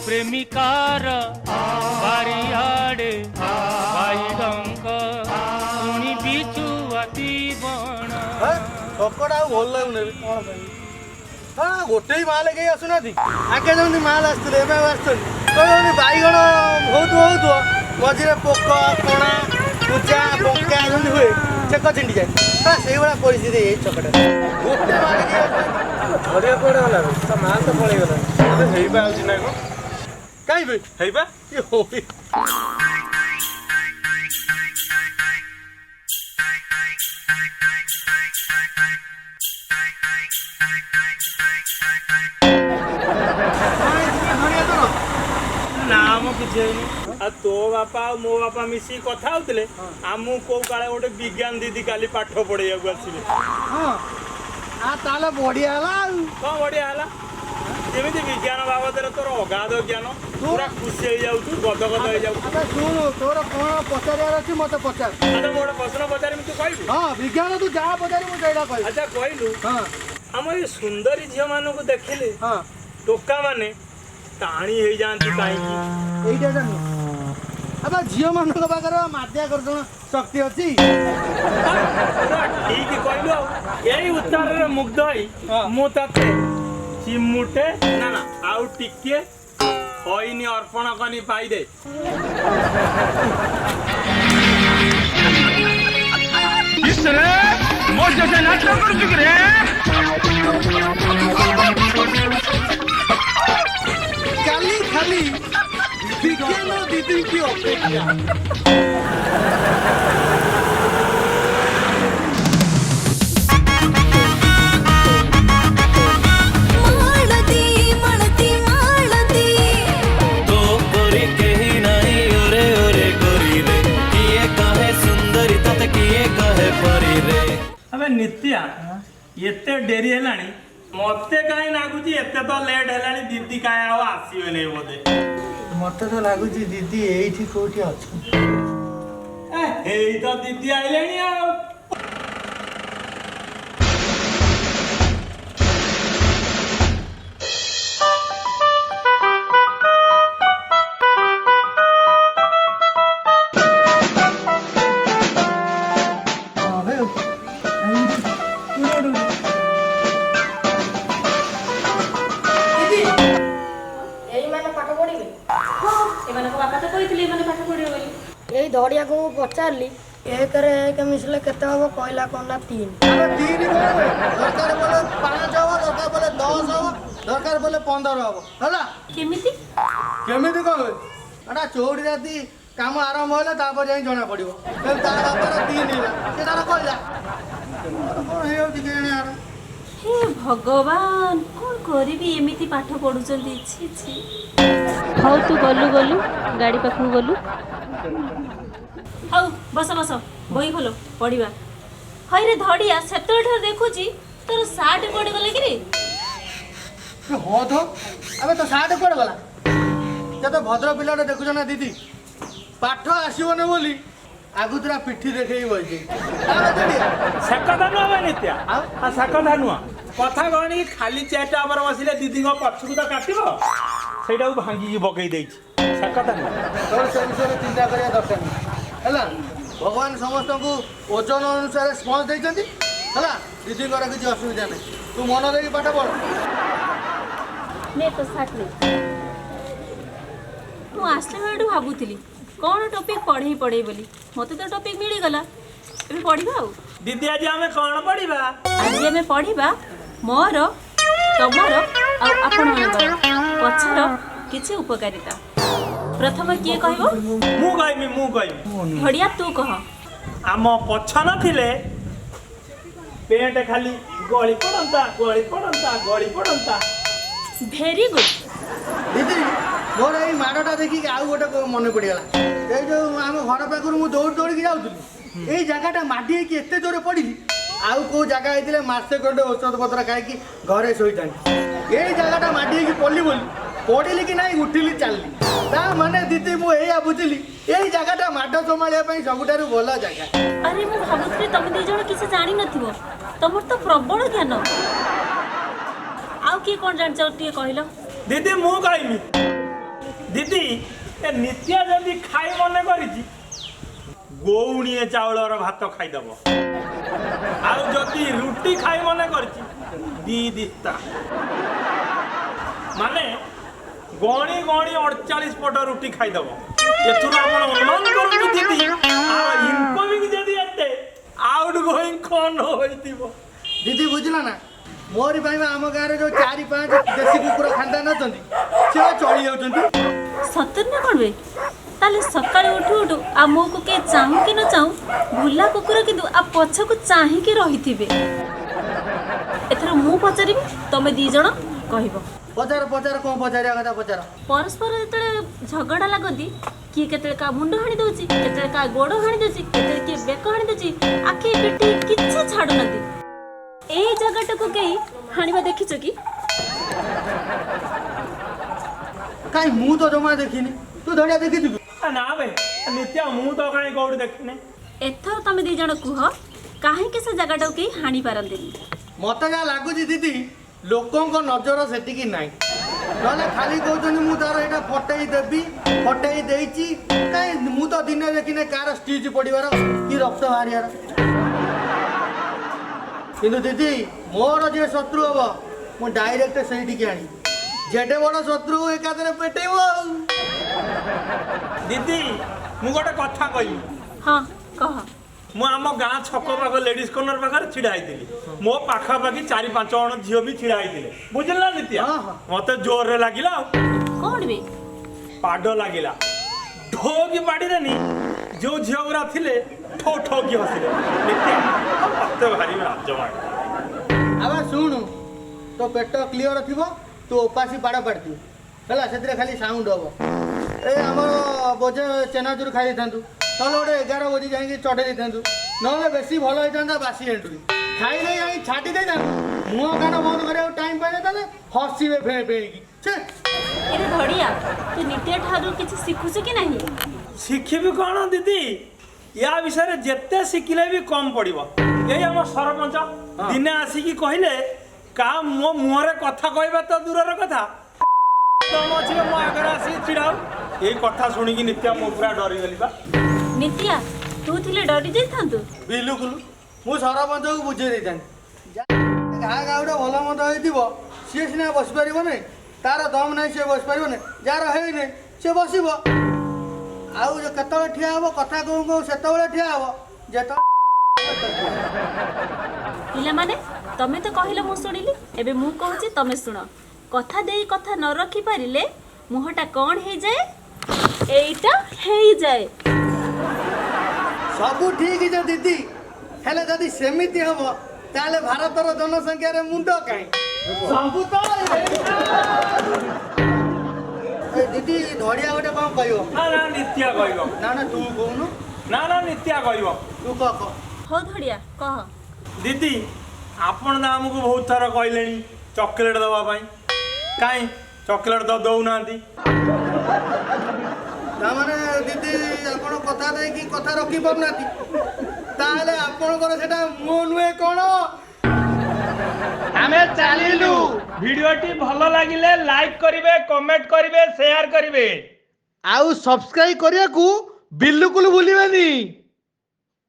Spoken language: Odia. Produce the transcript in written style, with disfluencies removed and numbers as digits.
ପ୍ରେମିକାର ବାରିଆଡ଼େ ବାଇଡଙ୍କ ଶୁଣି ବିଛୁଆତି ବଣ। ଛକଟା ଆଉ ଭଲ ଲାଗୁନି ଏବେ। କଣ ପାଇଁ? ହଁ, ଗୋଟେ ବି ମାଲ କେହି ଆସୁନାହାନ୍ତି। ଆଗେ ଯେମିତି ମାଲ ଆସୁଥିଲେ, ଏବେ ଆଉ ଆସୁଛନ୍ତି? କହିବନି, ବାଇଗଣ ହଉଥିବ ହଉଥିବ, ମଝିରେ ପୋକ, କଣା, ପୂଜା ବଙ୍କା ଯେମିତି ହୁଏ, ଚେକ ଛିଣ୍ଡି ଯାଏ। ହଁ, ସେଇଭଳିଆ ପରିସ୍ଥିତି ଏଇ ଛକଟା। ଗୋଟେ ମାଲ କେହି ଆସୁନାହାନ୍ତି। ଧରିବା କୁଆଡ଼େ ଗଲା? ତା ମାଲ ତ ପଳେଇଗଲାଣି। ହେଇପା ଆଉଛି ନା କଣ? କାଇଁ ବେ? ହେଇପା। ଇଏ ହଉ। ନା ମ, କିଛି ହେଇନି। ଆଉ ତୋ ବାପା ଆଉ ମୋ ବାପା ମିଶିକି କଥା ହଉଥିଲେ, ଆମକୁ କୋଉ କାଳେ ଗୋଟେ ବିଜ୍ଞାନ ଦିଦି କାଲି ପାଠ ପଢେଇବାକୁ ଆସିବେ। ହଁ, ଆ ତାହେଲେ ବଢିଆ ହେଲା ଆଉ। କଣ ବଢିଆ ହେଲା? ଯେମିତି ବିଜ୍ଞାନ ବାବଦରେ ତୋର ଅଗାଧ ଜ୍ଞାନ, ପୁରା ଖୁସି ହେଇଯାଉଛୁ, ଗଦ ଗଦ ହେଇଯାଉଛୁ। ଆବେ ଶୁଣୁ, ତୋର କଣ ପଚାରିବାର ଅଛି ମତେ ପଚାର। ଆଚ୍ଛା, ମୁଁ ଗୋଟେ ପ୍ରଶ୍ନ ପଚାରିବି, ତୁ କହିବୁ? ହଁ, ବିଜ୍ଞାନ ତୁ ଯାହା ପଚାରିବୁ ମୁଁ ସେଇଟା କହିବି। ଆଚ୍ଛା କହିଲୁ, ଆମ ଏଇ ସୁନ୍ଦରୀ ଝିଅ ମାନଙ୍କୁ ଦେଖିଲେ ଟୋକା ମାନେ ଟାଣି ହେଇଯାଆନ୍ତି କାହିଁକି? ଏଇଟା ଜାଣିନୁ? ଆବେ ଝିଅ ମାନଙ୍କ ପାଖରେ ମାଧ୍ୟାକର୍ଷଣ ଶକ୍ତି ଅଛି। ପୁରା ଠିକ କହିଲୁ। ଆଉ ଏଇ ଉତ୍ତରରେ ମୁଗ୍ଧ ହେଇ ମୁଁ ତତେ ଚିମୁଟେ, ନା ନା, ଆଉ ଟିକେ ଖଇନି ଅର୍ପଣ କରି ପାଇଦେ। ମୋ ନାଟକ କରୁଛୁ କି ରେ? କାଲି ଖାଲି ବିଜ୍ଞାନ ଦିଦିକି ଅପେକ୍ଷା। ମାଳତୀ ମାଳତୀ ମାଳତୀ। ତୋ ପରି କେହି ନାହିଁ, ଓରେ ଓରେ ଗୋରିରେ। କିଏ କହେ ସୁନ୍ଦରୀ ତତେ, କିଏ କହେ ପରିରେ। ଆବେ ନିତ୍ୟା, ଏତେ ଡେରି ହେଲାଣି, ମତେ କାହିଁ ଲାଗୁଛି ଏତେ ତ ଲେଟ୍ ହେଲାଣି, ଦିଦି କାହିଁ ଆଉ ଆସିବେନି ବୋଧେ। ମତେ ତ ଲାଗୁଛି ଦିଦି ଏଇଠି କୋଉଠି ଅଛନ୍ତି। ଏ, ଏଇ ତ ଦିଦି ଆଇଲେଣି ଆଉ। ହଁ ବେ, ଏଇଠି, ଏଇଠି। ଦିଦି, ଏଇମାନେ ପାଠ ପଢିବେ? ହଁ, ଏମାନଙ୍କ ବାପା ତ କହିଥିଲେ ଏମାନେ ପାଠ ପଢିବେ ବୋଲି। ଏଇ ଧଡ଼ିଆକୁ ମୁଁ ପଚାରିଲି, ଏକରେ ଏକ ମିଶିଲେ କେତେ ହବ? କହିଲା କଣ ନା 3। ଆବେ 3 କଣ ବେ? ଦରକାର ପଡ଼ିଲେ 5 ହବ, ଦରକାର ପଡ଼ିଲେ 10 ହବ, ଦରକାର ପଡ଼ିଲେ 15 ହବ, ହେଲା। କେମିତି? କେମିତି କଣ ହୁଏ? ଏଟା ଚଉଠି ରାତି କାମ ଆରମ୍ଭ ହେଲେ ତାପରେ ଯାଇ ଜଣା ପଡିବ। ହେଲେ ତା ବାପାର 3 ହେଲା, ସେ ତାର କହିଲା। ମୋର କଣ ହେଇଯାଉଛି କେଜାଣି ଆର। ହେ ଭଗବାନ, କଣ କରିବି? ଏମିତି ପାଠ ପଢୁଛନ୍ତି, ଛି ଛି। ହଉ, ତୁ ଗଲୁ ଗଲୁ, ଗାଡ଼ି ପାଖକୁ ଗଲୁ। ହଉ ବସ ବସ, ବହି ଖୋଲ, ପଢିବା। ହଇରେ ଧଡ଼ିଆ, ସେତେବେଳଠାରୁ ଦେଖୁଛି, ତୋର ସାର୍ଟ କୁଆଡ଼େ ଗଲା କିରେ? ଏ ହଁ ତ, ଆବେ ତୋ ସାର୍ଟ କୁଆଡ଼େ ଗଲା? ସେ ତ ଭଦ୍ର ପିଲାଟା ଦେଖୁଛ ନା ଦିଦି, ପାଠ ଆସିବନି ବୋଲି ଆଗୁତୁରା ପିଠି ଦେଖେଇକି ବସିଛି। ଆବେ ଧଡ଼ିଆ। ସେ କଥା ନୁହଁ ବେ ନିତ୍ୟା। ଆଉ? ଆଉ ସେ କଥା ନୁହଁ, କଥା କଣ କି, ଖାଲି ଚେୟାରଟା ଉପରେ ବସିଲେ ଦିଦିଙ୍କ ପଛକୁ ତ କାଟିବ, ସେଇଟାକୁ ଭାଙ୍ଗିକି ପକେଇ ଦେଇଛି। ସେ କଥା ନୁହଁ। ତୋର ସେ ବିଷୟରେ ଚିନ୍ତା କରିବା ଦରକାର ନାହିଁ, ହେଲା। ଭଗବାନ ସମସ୍ତଙ୍କୁ ଓଜନ ଅନୁସାରେ ସ୍ପଞ୍ଜ ଦେଇଛନ୍ତି, ହେଲା। ଦିଦିଙ୍କର କିଛି ଅସୁବିଧା ନାହିଁ, ତୁ ମନ ଦେଇକି ପାଠ ପଢ଼। ନେ ତୋ ସାର୍ଟ ନେ। ମୁଁ ଆସିଲା ବେଳଠୁ ଭାବୁଥିଲି କ'ଣ ଟପିକ୍ ପଢ଼େଇ ପଢ଼େଇ ବୋଲି, ମୋତେ ତ ଟପିକ୍ ମିଳିଗଲା। ଏବେ ପଢ଼ିବା ଆଉ। ଦିଦି, ଆଜି ଆମେ କଣ ପଢିବା? ଆଜି ଆମେ ପଢ଼ିବା ମୋର, ତମର ଆଉ ଆପଣମାନଙ୍କର ପଛର କିଛି ଉପକାରିତା। ପ୍ରଥମ କିଏ କହିବ? ମୁଁ କହିବି, ମୁଁ କହିବି। ଧଡ଼ିଆ, ତୁ କହ। ଆମ ପଛ ନଥିଲେ ପେଣ୍ଟ ଖାଲି ଗଳି ପଡନ୍ତା, ଗଳି ପଡନ୍ତା, ଗଳି ପଡନ୍ତା। Very good. ଦିଦି, ମୋର ଏଇ ମାଡ଼ଟା ଦେଖିକି ଆଉ ଗୋଟେ କଣ ମନେ ପଡ଼ିଗଲା। ଏଇ ଯୋଉ ଆମ ଘର ପାଖରୁ ମୁଁ ଦୌଡ଼ି ଦୌଡ଼ିକି ଯାଉଥିଲି, ଏଇ ଜାଗାଟା ମାଡ଼ି ହେଇକି ଏତେ ଜୋରେ ପଡ଼ିଲି, ଆଉ କୋଉ ଜାଗା ହେଇଥିଲେ ମାସେ ଖଣ୍ଡେ ଔଷଧ ପତ୍ର ଖାଇକି ଘରେ ଶୋଇଥାନ୍ତି। ଏଇ ଜାଗାଟା ମାଡ଼ି ହେଇକି ପଡ଼ିଲି ବୋଲି, ପଡ଼ିଲି କି ନାଇଁ, ଉଠିଲି, ଚାଲିଲି। ତା ମାନେ ଦିଦି, ମୁଁ ଏଇଆ ବୁଝିଲି, ଏଇ ଜାଗାଟା ମାଡ଼ ସମ୍ଭାଳିବା ପାଇଁ ସବୁଠାରୁ ଭଲ ଜାଗା। ଆରେ, ମୁଁ ଭାବୁଥିଲି ତମେ ଦି ଜଣ କିଛି ଜାଣିନଥିବ, ତମର ତ ପ୍ରବଳ ଜ୍ଞାନ। ଆଉ କିଏ କ'ଣ ଜାଣିଛ ଟିକେ କହିଲ। ଦିଦି, ମୁଁ କହିବି। ଦିଦି, ଏ ନିତ୍ୟା ଯଦି ଖାଇ ମନେ କରିଛି, ଗଉଣିଏ ଚାଉଳର ଭାତ ଖାଇଦବ। ଆଉ ଯଦି ରୁଟି ଖାଇ ମନେ କରିଛି, ଦି ଦିସ୍ତା, ମାନେ ଗଣି ଗଣି 48 ପଟ ରୁଟି ଖାଇଦବ। ଏଥିରୁ ଆପଣ ଅନୁମାନ କରନ୍ତୁ ଦିଦି, ଆଉ ଇନକମିଂ ଯଦି ଏତେ, ଆଉଟ ଗୋଇଂ କଣ ହୋଇଥିବ? ଦିଦି, ବୁଝିଲ ନା, ମୋରି ପାଇଁ ବା ଆମ ଗାଁରେ ଯୋଉ ଚାରି ପାଞ୍ଚ ଦେଶୀ କୁକୁର ଖାନଦାନ ଅଛନ୍ତି, ସେ ବା ଚଳି ଯାଉଛନ୍ତି। ସତରେ ନା କ'ଣ ବେ? ତାହେଲେ ସକାଳୁ ଉଠୁ ଉଠୁ ଆମକୁ କିଏ ଚାହୁଁ କି ନ ଚାହୁଁ, ବୁଲା କୁକୁର କିନ୍ତୁ ଆ ପଛକୁ ଚାହିଁକି ରହିଥିବେ। ଏଥର ମୁଁ ପଚାରିବି, ତମେ ଦି ଜଣ କହିବ। ପଚାର ପଚାର, କଣ ପଚାରିବା କଥା ପଚାର। ପରସ୍ପର ଯେତେବେଳେ ଝଗଡ଼ା ଲାଗନ୍ତି, କିଏ କେତେବେଳେ କାହା ମୁଣ୍ଡ ହାଣି ଦଉଛି, କେତେବେଳେ କାହା ଗୋଡ଼ ହାଣି ଦଉଛି, କେତେବେଳେ କିଏ ବେକ ହାଣି ଦଉଛି, ଆଖି ପିଠି କିଛି ଛାଡୁନାହାନ୍ତି। ଏଇ ଜାଗାଟାକୁ କେହି ହାଣିବା ଦେଖିଛ କି? କାଇଁ, ମୁଁ ତ ଜମା ଦେଖିନି। ତୁ ଧଡ଼ିଆ ଦେଖିଛୁ କି? ନା ବେ ନିତ୍ୟା, ମୁଁ ତ କାହିଁ କୋଉଠି ଦେଖିନି। ଏଥର ତମେ ଦି ଜଣ କୁହ, କାହିଁକି ସେ ଜାଗାଟାକୁ କେହି ହାଣି ପାରନ୍ତିନି? ମତେ ଯାହା ଲାଗୁଛି ଦିଦି, ଲୋକଙ୍କ ନଜର ସେତିକି ନାହିଁ। ନହେଲେ ଖାଲି କହୁଛନ୍ତି ମୁଁ ତାର ଏଇଟା ଫଟେଇ ଦେବି, ଫଟେଇ ଦେଇଛି। କାଇଁ, ମୁଁ ତ ଦିନେ ଦେଖିନି କାହାର ଷ୍ଟିଚ୍ ପଡ଼ିବାର କି ରକ୍ତ ବାହାରିବାର। କିନ୍ତୁ ଦିଦି, ମୋର ଯିଏ ଶତ୍ରୁ ହବ, ମୁଁ ଡାଇରେକ୍ଟ ସେଇଠିକି ଆଣିବି। ଯେତେ ବଡ଼ ଶତ୍ରୁ ହଉ, ଏକାଥରେ ପେଟେଇବ ଆଉ। ଦିଦି, ମୁଁ ଗୋଟେ କଥା କହିବି। ହଁ, କହ। ମୁଁ ଆମ ଗାଁ ଛକ ପାଖ ଲେଡିଜ କର୍ଣ୍ଣର ପାଖରେ ଛିଡା ହେଇଥିଲି। ମୋ ପାଖାପାଖି ଚାରି ପାଞ୍ଚ ଜଣ ଝିଅ ବି ଛିଡା ହେଇଥିଲେ, ବୁଝିଲ ନା ନିତ୍ୟା? ହଁ। ମତେ ଜୋରରେ ଲାଗିଲା ଆଉ। କ'ଣ ବେ? ପାଡ଼ ଲାଗିଲା, ଢୋକି ପାଡ଼ିଦେନି। ଯୋଉ ଝିଅ ଗୁରା ଥିଲେ ଠୋ ଠୋକି ହସିଲେ। ନିତ୍ୟା, ମତେ ଭାରି ଲାଜ ମାଡ଼ିଲା। ଆବା ଶୁଣୁ, ତୋ ପେଟ କ୍ଲିଅର ଥିବ, ତୁ ଓପାସି ପାଡ଼ ପାଡ଼ିଥିବୁ, ହେଲା, ସେଥିରେ ଖାଲି ସାଉଣ୍ଡ ହବ। ଏ ଆମର ବୋଝେ ଚେନାଚୁର ଖାଇ ଦେଇଥାନ୍ତୁ, ନହେଲେ ଗୋଟେ 11 ବଜି ଯାଇକି ଚଢ଼େଇ ଦେଇଥାନ୍ତୁ, ନହେଲେ ବେଶୀ ଭଲ ହେଇଥାନ୍ତା ବାସି ଏଣ୍ଡୁରି ଖାଇ ଦେଇ ଯାଇକି ଛାଟି ଦେଇଥାନ୍ତୁ। ମୁହଁ କାନ ବନ୍ଦ କରିବାକୁ ଟାଇମ୍ ପାଇନଥାନ୍ତେ, ହସିବେ ଫେଁ ଫେଁକି ଛେ। ଏରେ ଧଡ଼ିଆ, ତୁ ନିତ୍ୟା ଠାରୁ କିଛି ଶିଖୁଛୁ କି ନାହିଁ? ଶିଖିବି କ'ଣ ଦିଦି? ୟା ବିଷୟରେ ଯେତେ ଶିଖିଲେ ବି କମ୍ ପଡ଼ିବ। ଏଇ ଆମ ସରପଞ୍ଚ ଦିନେ ଆସିକି କହିଲେ, କାହା ମୋ ମୁହଁରେ କଥା କହିବା ତ ଦୂରର କଥା, ତମ ଅଛି ମୋ ଆଗରେ ଆସିକି ଛିଡ଼ା ହଉ। ଏଇ କଥା ଶୁଣିକି ନିତ୍ୟା, ମୁଁ ପୁରା ଡରିଗଲି ବା। ନିତ୍ୟା, ତୁ ଥିଲେ ଡରି ଯାଇଥାନ୍ତୁ? ବିଲକୁଲ, ମୁଁ ସରପଞ୍ଚକୁ ବୁଝେଇ ଦେଇଥାନ୍ତି। ଘା ଗୋଟେ ଭଲ ମନ୍ଦ ହେଇଥିବ, ସିଏ ସିନା ବସିପାରିବ ନାହିଁ, ତାର ଦମ ନାହିଁ, ସିଏ ବସିପାରିବ ନାହିଁ। ଯାହାର ହେଇନି ସିଏ ବସିବ। ଆଉ ଯେ କେତେବେଳେ ଠିଆ ହବ, କଥା କହୁ କହୁ ସେତେବେଳେ ଠିଆ ହବ ଯେତେବେଳେ। ପିଲାମାନେ, ତମେ ତ କହିଲ, ମୁଁ ଶୁଣିଲି। ଏବେ ମୁଁ କହୁଛି, ତମେ ଶୁଣ। କଥା ଦେଇ କଥା ନ ରଖିପାରିଲେ ମୁହଁଟା କ'ଣ ହେଇଯାଏ? ଏଇଟା ହେଇଯାଏ। ସବୁ ଠିକ ଯେ ଦିଦି, ହେଲେ ଯଦି ସେମିତି ହବ, ତାହେଲେ ଭାରତର ଜନସଂଖ୍ୟାରେ ମୁଣ୍ଡ କାହିଁ? ସବୁ ତ ଏ ଦିଦି, ଧଡ଼ିଆ ଗୋଟେ କଣ କହିବ? ନା ନା, ନିତ୍ୟା କହିବ। ନା ନା, ତୁ କହୁନୁ। ନା ନା, ନିତ୍ୟା କହିବ। ତୁ କହ କହ। ହଉ ଧଡ଼ିଆ, କହ। ଦିଦି, ଆପଣ ତ ଆମକୁ ବହୁତ ଥର କହିଲେଣି ଚକୋଲେଟ୍ ଦେବା ପାଇଁ, କାଇଁ ଚକୋଲେଟ୍ ତ ଦଉନାହାନ୍ତି? ତାମାନେ ଦିଦି, ଆପଣ କଥା ଦେଇକି କଥା ରଖି ପାରୁନାହାନ୍ତି, ତାହେଲେ ଆପଣଙ୍କର ସେଟା ମୁହଁ ନୁହେଁ କଣ? ଆମେ ଚାଲିଲୁ। ଭିଡିଓଟି ଭଲ ଲାଗିଲେ ଲାଇକ୍ କରିବେ, କମେଣ୍ଟ କରିବେ, ସେୟାର କରିବେ। ଆଉ ସବସ୍କ୍ରାଇବ କରିବାକୁ ବିଲକୁଲ ଭୁଲିବେନି।